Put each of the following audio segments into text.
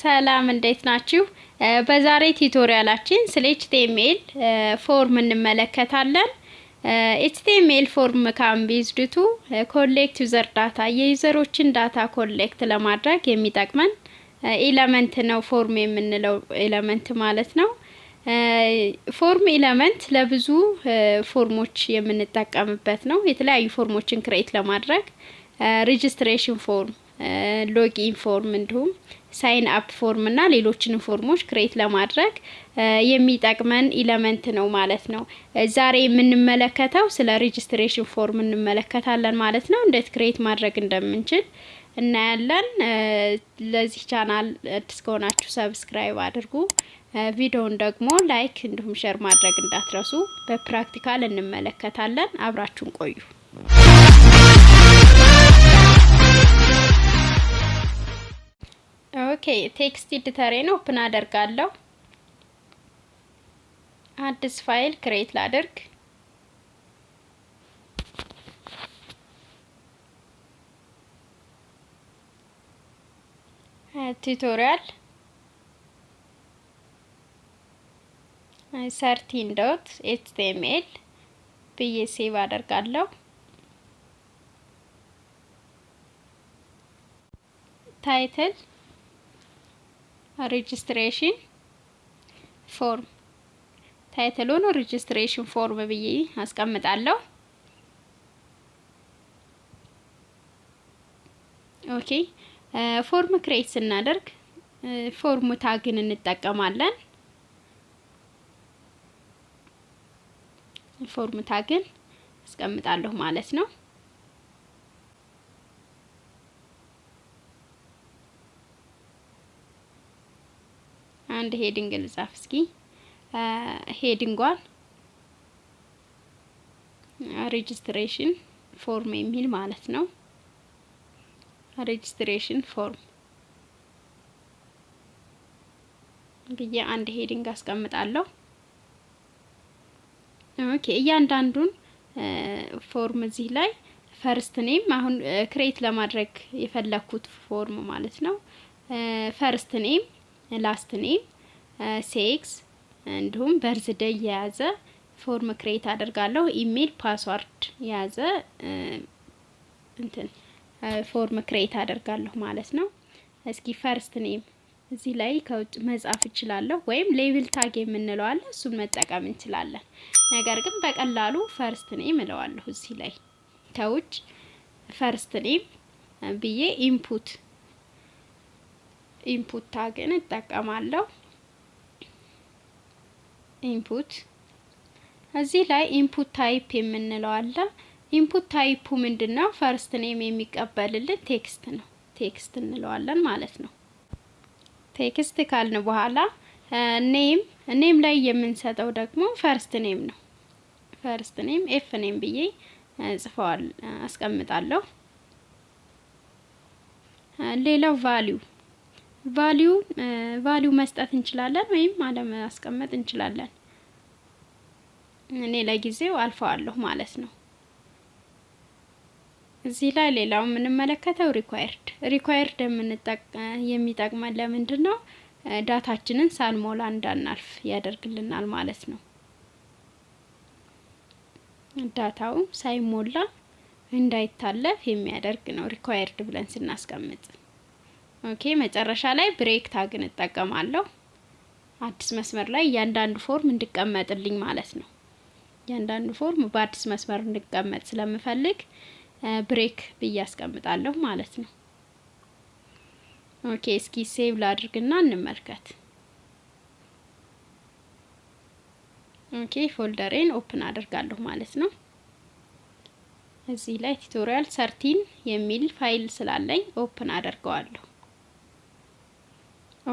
ሰላም፣ እንዴት ናችሁ? በዛሬ tutorial ኣችን ስለ HTML form እንመለከታለን። HTML form can be used to collect user data፣ የ user ኦችን data collect ለማድረግ የሚጠቅመን element ነው፣ form የምንለው element ማለት ነው። Form element ለብዙ form ኦች የምንጠቀምበት ነው። የተለያዩ form ኦችን create ለማድረግ registration form፣ login form እንዲሁም sign up form እና ሌሎችንም form ኦች create ለማድረግ የሚጠቅመን element ነው ማለት ነው። ዛሬ የምንመለከተው ስለ registration form እንመለከታለን ማለት ነው። እንዴት create ማድረግ እንደምንችል እናያለን። ለዚህ ቻናል አዲስ ከሆናችሁ subscribe አድርጉ። ቪዲዮውን ደግሞ like እንዲሁም share ማድረግ እንዳትረሱ። በ practical እንመለከታለን። አብራችሁን ቆዩ። Okay፣ text editor ኤን open አደርጋለሁ። አዲስ file create ላድርግ። Tutorial 13.html ብዬ save አደርጋለሁ። Title registration form፣ title ኡን registration form ብዬ አስቀምጣለሁ። Okay፣ form create ስናደርግ form tag ን እንጠቀማለን። Form tag ን አስቀምጣለሁ ማለት ነው። አንድ heading ልጻፍ እስኪ። Heading ኧን registration form የሚል ማለት ነው። Registration form ብዬ አንድ heading አስቀምጣለሁ። Okay፣ እያንዳንዱን form እዚህ ላይ first name፣ አሁን create ለማድረግ የፈለኩት form ማለት ነው። First name፣ last name፣ sex እንዲሁም birthday የያዘ form create አደርጋለሁ። Email፣ password የያዘ እንትን form create አደርጋለሁ ማለት ነው። እስኪ first name እዚህ ላይ ከውጭ መጻፍ እችላለሁ፣ ወይም label tag የምንለው አለ፣ እሱን መጠቀም እንችላለን። ነገር ግን በቀላሉ first name እለዋለሁ። እዚህ ላይ ከውጭ first name ብዬ input tag ን እጠቀማለሁ። Input እዚህ ላይ input type የምንለው አለ። Input type ኡ ምንድን ነው? First name የሚቀበልልን text ነው። Text እንለዋለን ማለት ነው። Text ካልን በኋላ name ላይ የምንሰጠው ደግሞ first name ነው። First name F name ብዬ ጽፈዋል አስቀምጣለሁ። ሌላው value መስጠት እንችላለን ወይም አለማስቀመጥ እንችላለን። እኔ ለጊዜው አልፈዋለሁ ማለት ነው። እዚህ ላይ ሌላው የምንመለከተው required የሚጠቅመን ለምንድን ነው? Data ችንን ሳንሞላ እንዳናልፍ ያደርግልናል ማለት ነው። Data ው ሳይሞላ እንዳይታለፍ የሚያደርግ ነው required ብለን ስናስቀምጥ። Okay፣ መጨረሻ ላይ break tag ን እጠቀማለሁ። አዲስ መስመር ላይ እያንዳንዱ form እንዲቀመጥልኝ ማለት ነው። እያንዳንዱ form በአዲስ መስመር እንዲቀመጥ ስለምፈልግ break ብዬ አስቀምጣለሁ ማለት ነው። Okay፣ እስኪ save ላድርግና እንመልከት። Okay፣ folder ኤን open አደርጋለሁ ማለት ነው። እዚህ ላይ tutorial 13 የሚል ፋይል ስላለኝ open አደርገዋለሁ።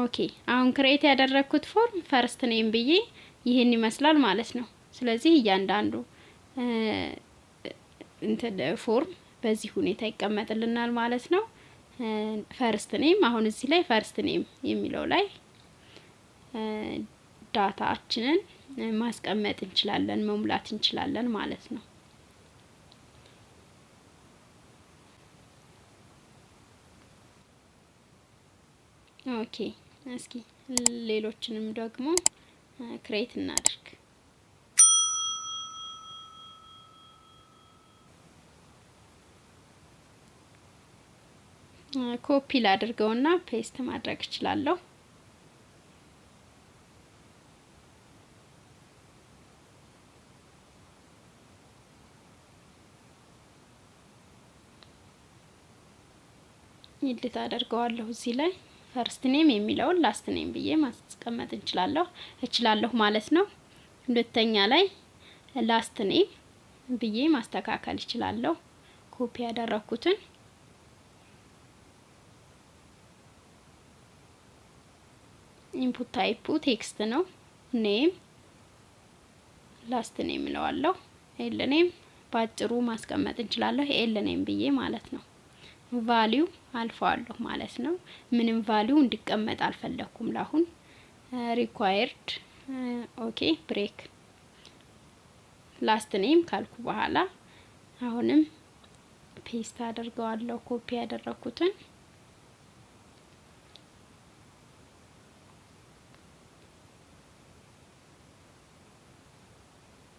Okay፣ አሁን create ያደረግኩት form first name ብዬ ይህን ይመስላል ማለት ነው። ስለዚህ እያንዳንዱ እንትን form በዚህ ሁኔታ ይቀመጥልናል ማለት ነው። First name፣ አሁን እዚህ ላይ first name የሚለው ላይ data ችንን ማስቀመጥ እንችላለን፣ መሙላት እንችላለን ማለት ነው። Okay፣ እስኪ ሌሎችንም ደግሞ create እናድርግ። ኮፒ ላድርገውና paste ማድረግ እችላለሁ። Edit አደርገዋለሁ። እዚህ ላይ first name የሚለውን last name ብዬ ማስቀመጥ እችላለሁ ማለት ነው። ሁለተኛ ላይ last name ብዬ ማስተካከል እችላለሁ። ኮፒ ያደረኩትን input type ኡ text ነው። Name last name እለዋለሁ። L name ባጭሩ ማስቀመጥ እንችላለሁ። L name ብዬ ማለት ነው። Value አልፈዋለሁ ማለት ነው። ምንም value እንዲቀመጥ አልፈለኩም ለአሁን። Required፣ okay፣ break። Last name ካልኩ በኋላ አሁንም paste አደርገዋለሁ ኮፒ ያደረኩትን።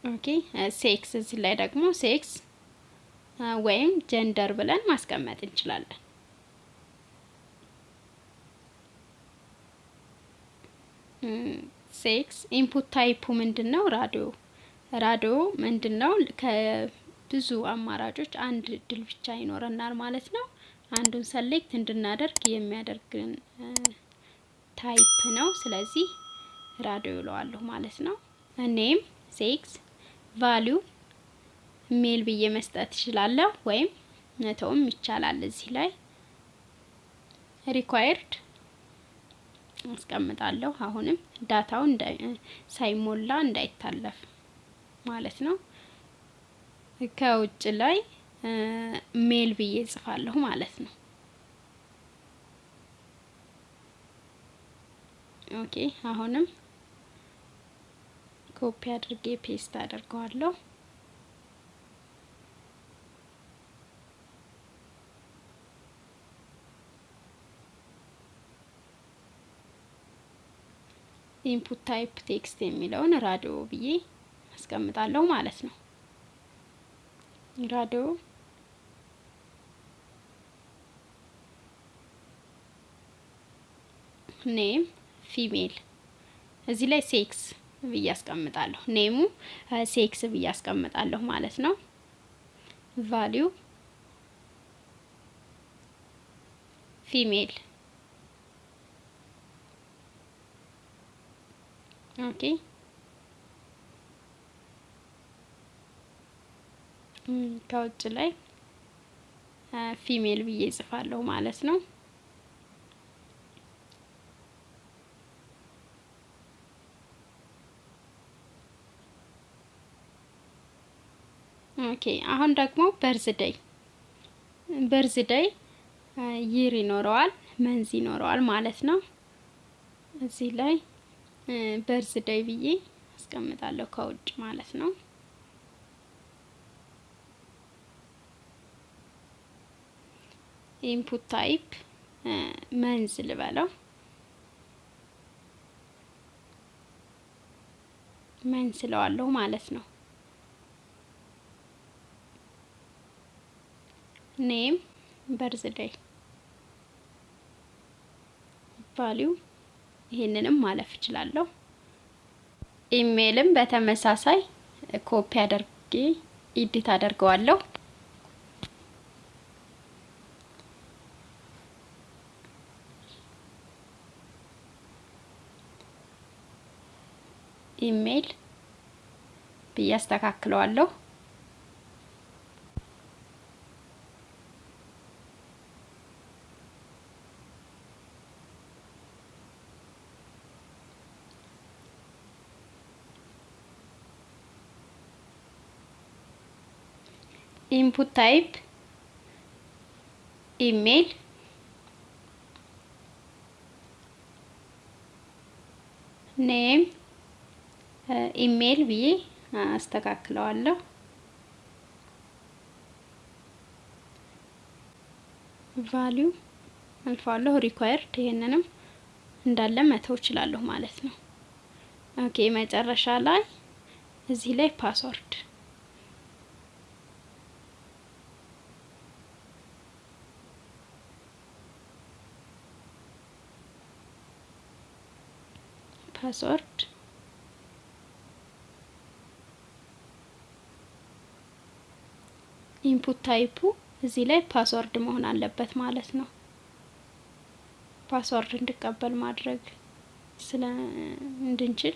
Okay፣ sex፣ እዚህ ላይ ደግሞ sex ወይም gender ብለን ማስቀመጥ እንችላለን። Sex input type ኡ ምንድን ነው? Radio። Radio ምንድን ነው? ከብዙ አማራጮች አንድ እድል ብቻ ይኖረናል ማለት ነው። አንዱን select እንድናደርግ የሚያደርግን type ነው። ስለዚህ radio እለዋለሁ ማለት ነው። Name፣ sex፣ value male ብዬ መስጠት እችላለሁ ወይም መተውም ይቻላል። እዚህ ላይ required አስቀምጣለሁ። አሁንም data ው ሳይሞላ እንዳይታለፍ ማለት ነው። ከውጭ ላይ male ብዬ እጽፋለሁ ማለት ነው። Okay፣ አሁንም ኮፒ አድርጌ paste አደርገዋለሁ። Input type text የሚለውን radio ብዬ አስቀምጣለሁ ማለት ነው። Radio፣ name female፣ እዚህ ላይ sex ብዬ አስቀምጣለሁ። Name ኡ sex ብዬ አስቀምጣለሁ ማለት ነው። Value female፣ okay፣ ከውጭ ላይ female ብዬ እጽፋለሁ ማለት ነው። Okay፣ አሁን ደግሞ birthday። Birthday year ይኖረዋል፣ month ይኖረዋል ማለት ነው። እዚህ ላይ birthday ብዬ አስቀምጣለሁ ከውጭ ማለት ነው። Input type month ልበለው፣ month እለዋለሁ ማለት ነው። Name birthday፣ value ይሄንንም ማለፍ እችላለሁ። ኢሜልም በተመሳሳይ ኮፒ አድርጌ edit አደርገዋለሁ። ኢሜል ብዬ አስተካክለዋለሁ። Input type email፣ name email ብዬ አስተካክለዋለሁ። Value አልፋለሁ። Required ይሄንንም እንዳለ መተው እችላለሁ ማለት ነው። Okay፣ መጨረሻ ላይ እዚህ ላይ password input type ኡ እዚህ ላይ password መሆን አለበት ማለት ነው። Password እንዲቀበል ማድረግ ስለ እንድንችል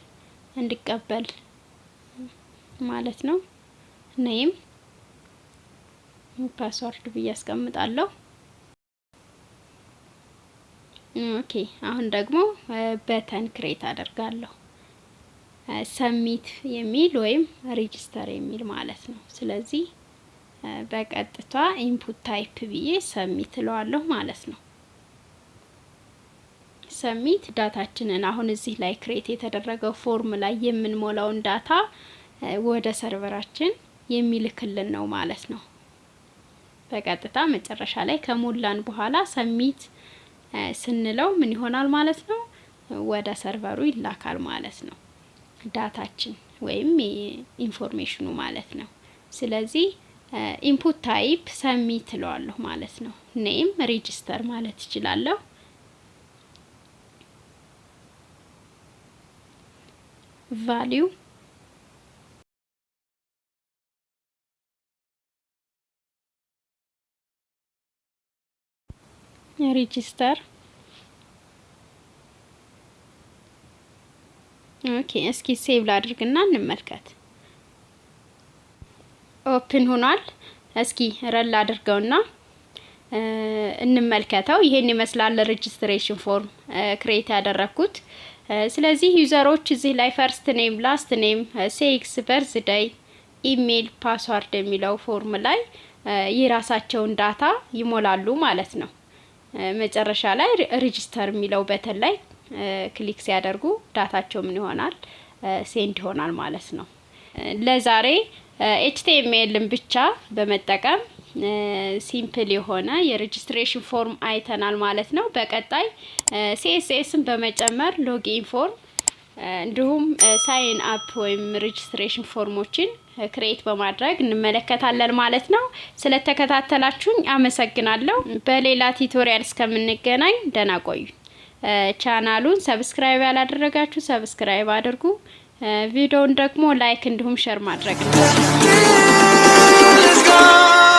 እንዲቀበል ማለት ነው። Name password ብዬ አስቀምጣለሁ። Okay፣ አሁን ደግሞ button create አደርጋለሁ። Submit የሚል ወይም register የሚል ማለት ነው። ስለዚህ በቀጥታ input type ብዬ submit እለዋለሁ ማለት ነው። Submit data ችንን አሁን እዚህ ላይ create የተደረገው form ላይ የምንሞላውን data ወደ server ኣችን የሚልክልን ነው ማለት ነው። በቀጥታ መጨረሻ ላይ ከሞላን በኋላ submit ስንለው ምን ይሆናል ማለት ነው? ወደ server ኡ ይላካል ማለት ነው። Data ችን ወይም information ኑ ማለት ነው። ስለዚህ input type submit እለዋለሁ ማለት ነው። Name register ማለት እችላለሁ። Value register። Okay፣ እስኪ save ላድርግና እንመልከት። Open ሆኗል። እስኪ run ላድርገውና እንመልከተው። ይሄን ይመስላል registration form create ያደረኩት። ስለዚህ user ኦች እዚህ ላይ first name፣ last name፣ sex፣ birthday፣ email፣ password የሚለው form ላይ የራሳቸውን data ይሞላሉ ማለት ነው። መጨረሻ ላይ register የሚለው button ላይ click ሲያደርጉ data ቸው ምን ይሆናል? Send ይሆናል ማለት ነው። ለዛሬ HTML ን ብቻ በመጠቀም simple የሆነ የ registration form አይተናል ማለት ነው። በቀጣይ CSS ን በመጨመር login form እንዲሁም sign up ወይም registration form ኦችን create በማድረግ እንመለከታለን ማለት ነው። ስለተከታተላችሁኝ አመሰግናለሁ። በሌላ tutorial እስከምንገናኝ ደህና ቆዩ። ቻናሉን subscribe ያላደረጋችሁ subscribe አድርጉ። ቪዲዮውን ደግሞ like እንዲሁም share ማድረግ ነው። Let's go.